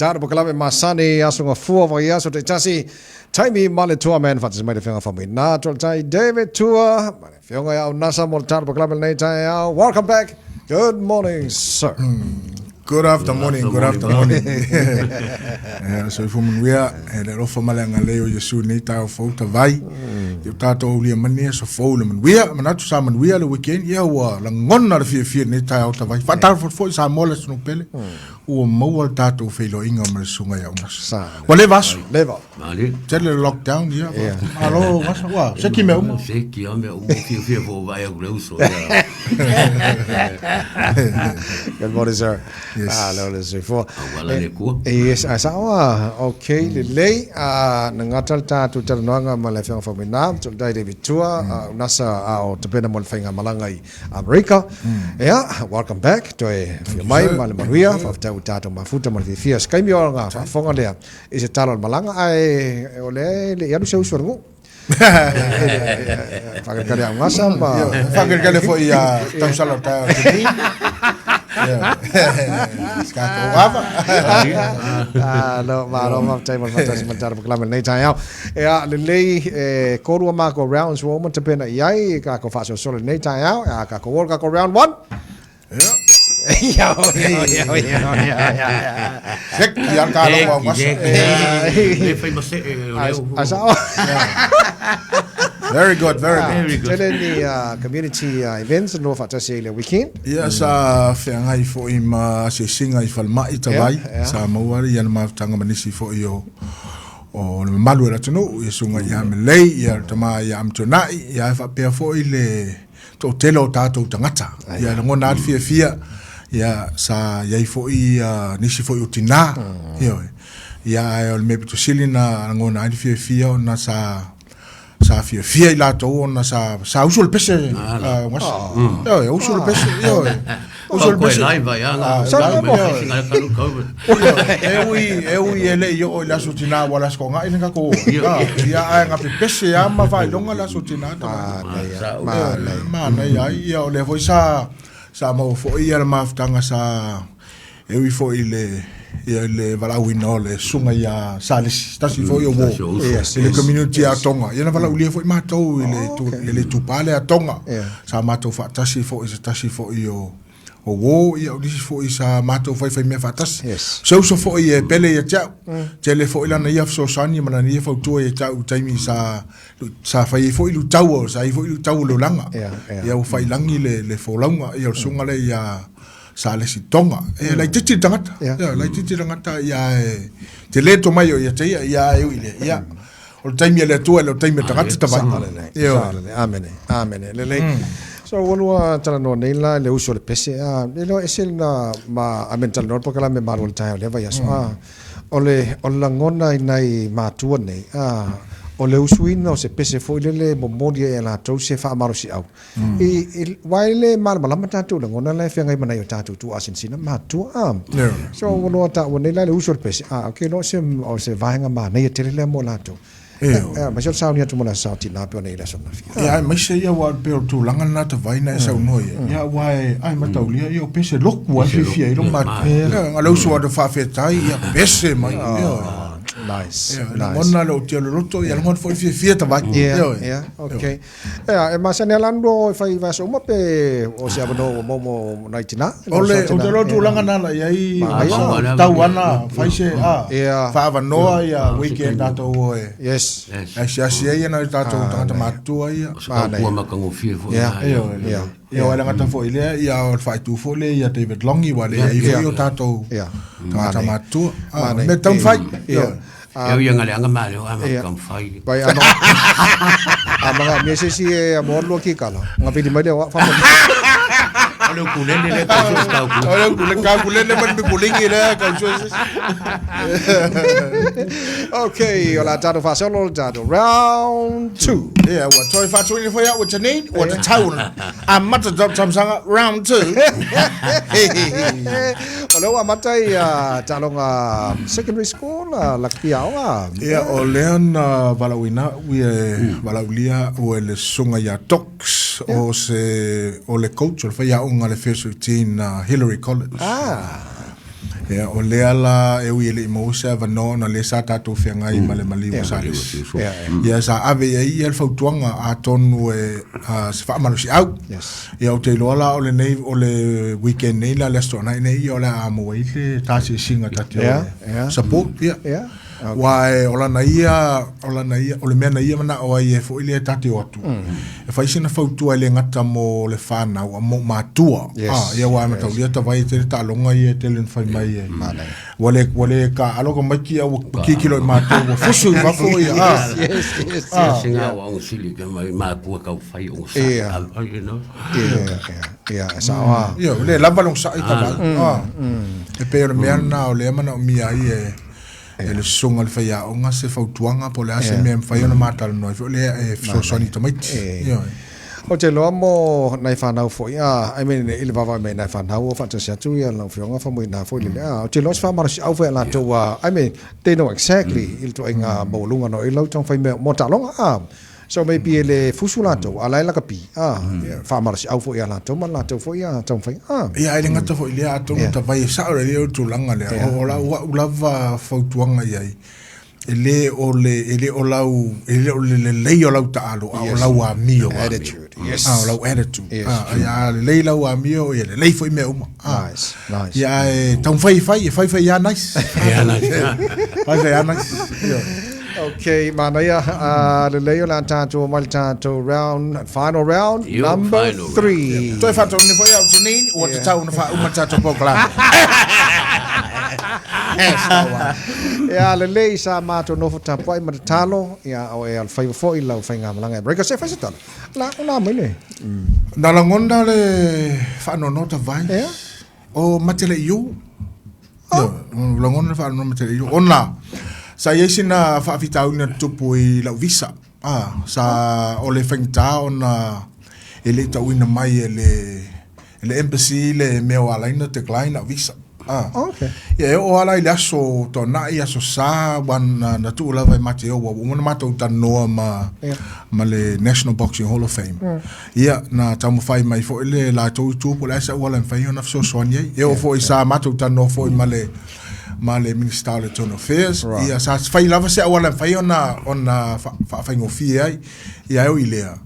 Tatou polokalame masani, aso gafua, vaiaso taitasi, taimi ma le Tua Man faatasi mai le Afioga Faumuina Toltai David Tua ma le Afioga ia Unasa mo le tatou polokalame lenei taeao. Welcome back. Good morning, sir. Good after morning, good after morning. Eh, soifua manuia, e le alofa ma le agalelei o Iesu nei taeao fou tavai. I o tātou aulia mani aso fou le manuia, manatu sa manuia le weekend, ia ua lagona le fiafia nei taeao tavai. Faatalofa foi Samoa le atunuu pele, ua maua le tatou feiloaiga ma le susuga ia Unasa. Ua leva aso. Leva. Male. Tele le lockdown, ia. Malo, Unasa, ua seki mea uma. Seki a mea uma fiafia fo vai au le uso. Ia. Good morning, sir. Yes. Ah, leo le soifua. Auala le kua. Yes, ai sao a. Okay, lelei. Ah, na gata le tatou talanoaga ma le Afioga Faumuina, Toltai David Tua, ah, Unasa a o tapena mo le faigamalaga i Amerika. Ia, welcome back. Toe afio mai ma le manuia. Faafetai ua tatou mafuta ma le fiafia. Se taimi o nga faafofoga lea i se tala o le malaga, ae o lea e le i alu se uso a le nuu. Whakarekare au ngasa ma... Whakarekare foi ia tausala o tae o te ni. Ska ko ava. Ah, no, malo faafetai mo le faatasi ma le tala polokalame lenei taeao. Ea, lelei, e kōrua mākou rounds ua uma tapena i ai, kākou faasolosolo i lenei taeao, ea, kākou o le kākou round one. Ia. Ia, ia, ia, ia, ia, ia. Sek, ia ka lo wa masa. Le fai ma se e o leo. Ai sao. Very good, very good. Very good. Tele ni community events no faatasi ai le weekend. Ia sa feagai foi ma asiasiga i falemai tavai, sa maua ai ia le mafutaga ma nisi foi o o le mamalu o le atunuu, ia susuga ia Melei, ia le tama ia Amituanai, ia ae faapea foi le toatele o tatou tagata. Ia lagona lava le fiafia, ia sa i ai foi ia nisi foi o tina, ioe. Ia ae o le mea pito sili na lagona ai le fiafia ona sa sa fiafia i latou ona sa sa usu le pese a Gasa. Ioe, usu le pese, ioe. Usu le pese. E ui, e ui e le i oo i le aso tina ua le aso togai le kako. Ia ae nga pepese a ma faailoga le aso tina. Manaia. Manaia ai. Ia o lea foi sa sa maua foi ia le mafutaga sa e ui foi i le ia le valaauina o le susuga ia Salesi, se tasi foi o uo i le community a Tonga. Ia na valaaulia foi matou i le i le itupa lea a Tonga. Sa matou faatasi foi i se tasi foi o o uo, ia o nisi foi sa matou faifai mea faatasi. Se uso foi e pele ia te au. Tele foi lana ia fesoasoani ma lana ia fautua ia te au i taimi sa sa fai ai foi luitau, sa i ai foi luitau o le olaga. Ia ua faiilagi le le folauga ia o le susuga lea ia Salesi Tonga. E laitiiti le tagata. Ia laitiiti le tagata ia e tele tomai o ia te ia ia e ui i lea. Ia o le taimi a le Atua e le o le taimi a le tagata tavai. Ioe. Amene. Amene. Lelei. So ua lua talanoa nei la i le usu o le pese a e iloa ese lena ma amene talanoa le polokalame malo i le taeao i lea vaiaso a O le, o le lagona i nai matua nei, ā, o le usuina o se pese foi lele e momoli ai e latou se faamalosiau. I, i, aua e le malamalama tatou lagona la e feagai ma nai o tatou tuuasinasina matua, ā. So, ua loa taua nei la le usu o le pese, ā, okay, loa se, o se vaega manaia tele lea mo latou. Aemaise o le sauni atu mo le aso sao tina pei ona i le aso ananafi. Ia, aemaise ia aua pei o le tulaga lena tavai na e saunoa i ai. Ia aua e, ai mataulia ia o pese loku ai fiafia ai lou matua. Ia, nga le uso atu faafetai, ia pese mai. Ia. Nice. Ia, lagona le o loto, ia lagona foi fiafia tavai. Ia, ia, okay. Ea, e masani lava ona lua o e fai i vaiaso uma pe o se avanoa ua maua mo nai tina? O le, ou te iloa o le tulaga na ala i ai, tau ana fai se, a, faaavanoa ia weekend tatou o e asiasi ai nai o tatou tagata matutua ia. O se kaupua matagofie foi na. Ia, ia, o le gata foi lea, ia o le faaitu foi lea ia David Long, aua e leai foi o tatou tagata matutua. A, o le mea e tatau ona fai. Ia. Eu ia nga leaga ma leo ama ka mawhai. Pai ama ama nga me se si e amo lua ki kala. Nga vili mai le wa fa. O le ukulele le ka so ka ukulele. O le ukulele ka ukulele man bi kulingi le ka so. Okay, o la tatou faasolo le tatou round 2. Yeah, ua toe faatuina foi au te nei, ua te tau amata tausaga round 2. O lea ua amata i taaloga secondary school, lakapi aoga. Ia, o lea na valaauina au ia e valaaulia au e le susuga ia Dox, o se, o le coach, o le faiaoga a le First 15 Hillary College. Ah. Ia, o lea la e ui e le i maua se avanoa ona o lea sa tatou feagai ma le maliu o Salesi. Ia, sa ave i ai ia le fautuaga atonu e se faamalosiau. Ia, ou te iloa la o lenei, o le weekend nei la le Aso Toonai nei, ia o le a maua ai le tasiasiga ta te o e support. Ia. Aua e, o lana ia, o lana ia, o le mea na ia manao ai e foi lea ta te o atu. E fai sina fautua e le gata mo le whanau, a mo matua. Yes. Ah, ia wa yes. Taulia ta vai e tele taaloga ia e tele na fai mai e. Ua le, ua le ka alo ka maiki a ua kikilo i mātou, ua fusu i fafo ia. Ah. Yes, yes, yes. Ah. Singa o au sili ke mai mātua kau whai o sa. Ia. You know. Ia, ia, ia, e sao a. Ia, le lava long sa'i ta vai. Ah. E pei o le mea na o lea manaomia ai e e le susuga i le faiaoga se fautuaga po o le a se mea e mafai ona matalanoa ai foi lea e fesoasoani i tamaiti. Ioe. Ou te iloa mo nai fanau foi, a, I mean, i le vaavaai mai i nai fanau o faatasi atu ia lau Afioga Faumuina foi lele, a, ou te iloa se faamalosiau foi a latou, a, I mean, they know exactly i le ituaiga maualuga no i lau taumafai mea mo taaloga, a. So maybe e le fusu latou, a la e lakapi, a, faamalosiau foi ia latou ma le latou foi a taumafai, a. Ia, e le gata foi i lea, atonu ta vai e sao lelei o le tulaga lea. O lau au lava fautuaga i ai, e le o le, e le o lau, e le o le lelei o lau taalo, a o lau amio. Attitude, yes. A o lau attitude. Yes. A, ia a lelei lau amio, ia lelei foi mea uma. A. Nice, nice. Ia, e taumafai e fai, e fai fai ia nice. Ia, nice. Fai fai ia nice. Ia. Ok, manaia, a lelei o le a tatou omai le tatou round, final round, Yo, number final round. 3. Toe faataunina foi au Janine, ua tatau ona faauma le tatou polokalame. Ia, lelei sa matou nofo tapuai ma tatalo, ia, o e alofaiva foi lau faigamalaga e Amerika. Se fai se tala. La, o la mai le. Na lagona le faanoanoa tavai. Ea? O Matele'iu. Oh. Lagona le faanoanoa Matele'iu. Ona, sa i ai sina faafitauli na tutupu i lau visa. Ah, sa o le faigata ona e le i tauina mai e le, e le embassy le mea o ala ai ona decline lau visa. Ah. Okay. Ia e oo lava la i le aso Toonai, aso Sa, ua na, na tuu lava e ma te o, ua uma ona matou talanoa ma, Ia. ma le National Boxing Hall of Fame. Ia, na taumafai mai foi le latou itu po o le a se auala e mafai ona fesoasoani ai. E oo foi sa matou talanoa foi ma le ma le Minista o le Internal Affairs. Right. Ia, sa fai lava se auala e mafai ona ona faafaigofie ai. Ia, e ui i lea,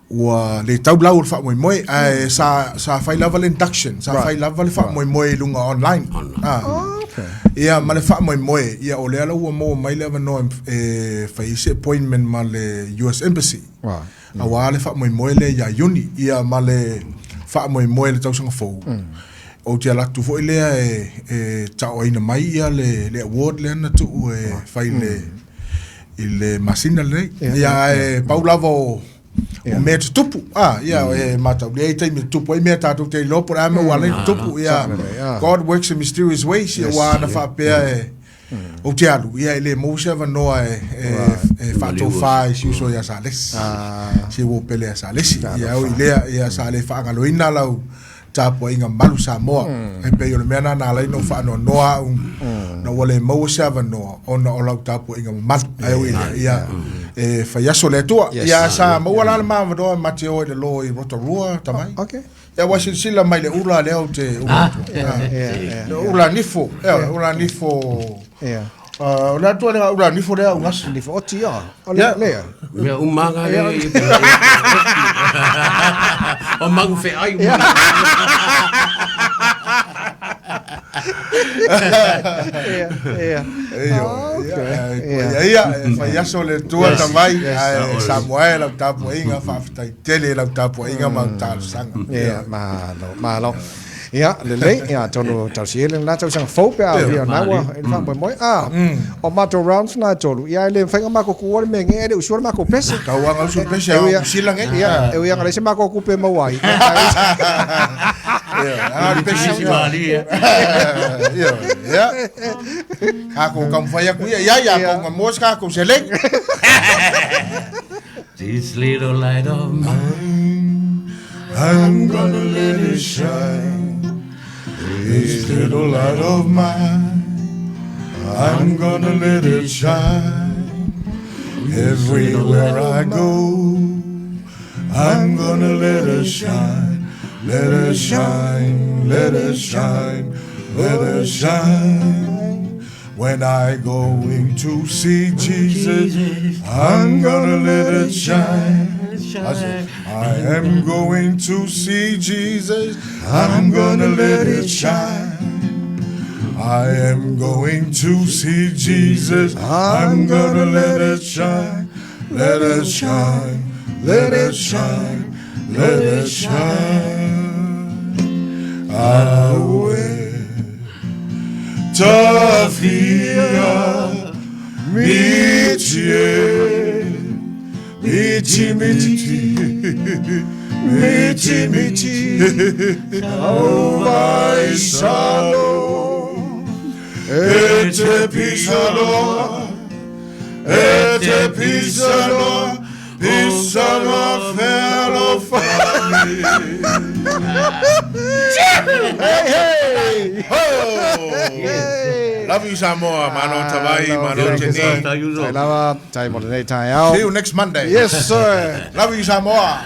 ua le tau lau o le faamoemoe, ae sa sa fai lava le induction, sa fai lava le faamoemoe i luga online. Ah. Okay. Ia, ma le faamoemoe, ia, o lea la ua maua mai le avanoa e fai ai se appointment ma le US Embassy. Right. Aua le faamoemoe lea ia Iuni, ia ma le faamoemoe i le tausaga fou. Ou te alu atu foi lea e, e taoaina mai ia le, le award lea na tuu e fai i le, i le masina lenei. Ia, ae pau lava o, o mea tutupu. Ah, ia, e mataulia ai taimi e tutupu ai mea tatou te iloa po o le a mea ua ala ai ona tutupu. Ia, God works in mysterious ways, ia, ua ana faapea e, Ou te alu, ia e le maua se avanoa e, e, e faatofa i si uso ia Salesi. Si uo pele ia Salesi. Ia au i lea, ia sa le faagaloina lau tapuaiga mamalu Samoa. E pei o le mea lena na ala ai ona ou faanoanoa au, na ua le maua se avanoa ona o lau tapuaiga mamalu. Ae ui i lea, ia e fai aso le Atua. Ia sa maua la le ma avanoa ma te o i lalo i Rotorua, tamai. Okay. Ia ua silasila mai le ula lea ou te ula atu. Le ula nifo, ia ula nifo. Ia. O le atu le ula nifo lea ugasi. Nifo oti ia. O le lea. Mea umaga le. O mangu wheai uma. Ia, ia. Ia, ia, e fai aso le Atua tamai, ae Samoa e lau tapuaiga, faafetai tele i lau tapuaiga ma lau talosaga. Ia, malo, malo. Ia, lelei, ia, atonu tausi e lena tausaga fou pe a via na ua i le faamoemoe. A, o matou rounds na e tolu, ia e le mafai ona matou tuua le mea nei, e le usua le matou pese. Tauaga usu le pese, a usila nei. Ia, e ui lava ina leai se matou tupe e maua ai. Ia, a le pese. Sisi malie. Ia, ia. Kākou taumafai atu ia, ia, ia, kou maua se kākou seleni. This little light of mine. I'm gonna let it shine. This little light of mine. I'm gonna let it shine. Everywhere I go. I'm gonna let it shine. Let it shine. Let it shine. Let it shine. When I going to see Jesus, I'm gonna let it shine. I said, I am going to see Jesus. I'm gonna let it shine. I am going to see Jesus. I'm gonna let it shine. Let it shine. Let it shine. Let it shine. Aue tafia miti e, miti miti miti miti au vai salo e te pisalo e te pisalo pisalo felo fami. Hey, hey! Oh! Love you, Samoa. Malo tavai, malo tini. Tai lava, tai mo lenei taeao. See you next Monday. Yes, sir. Love you, Samoa.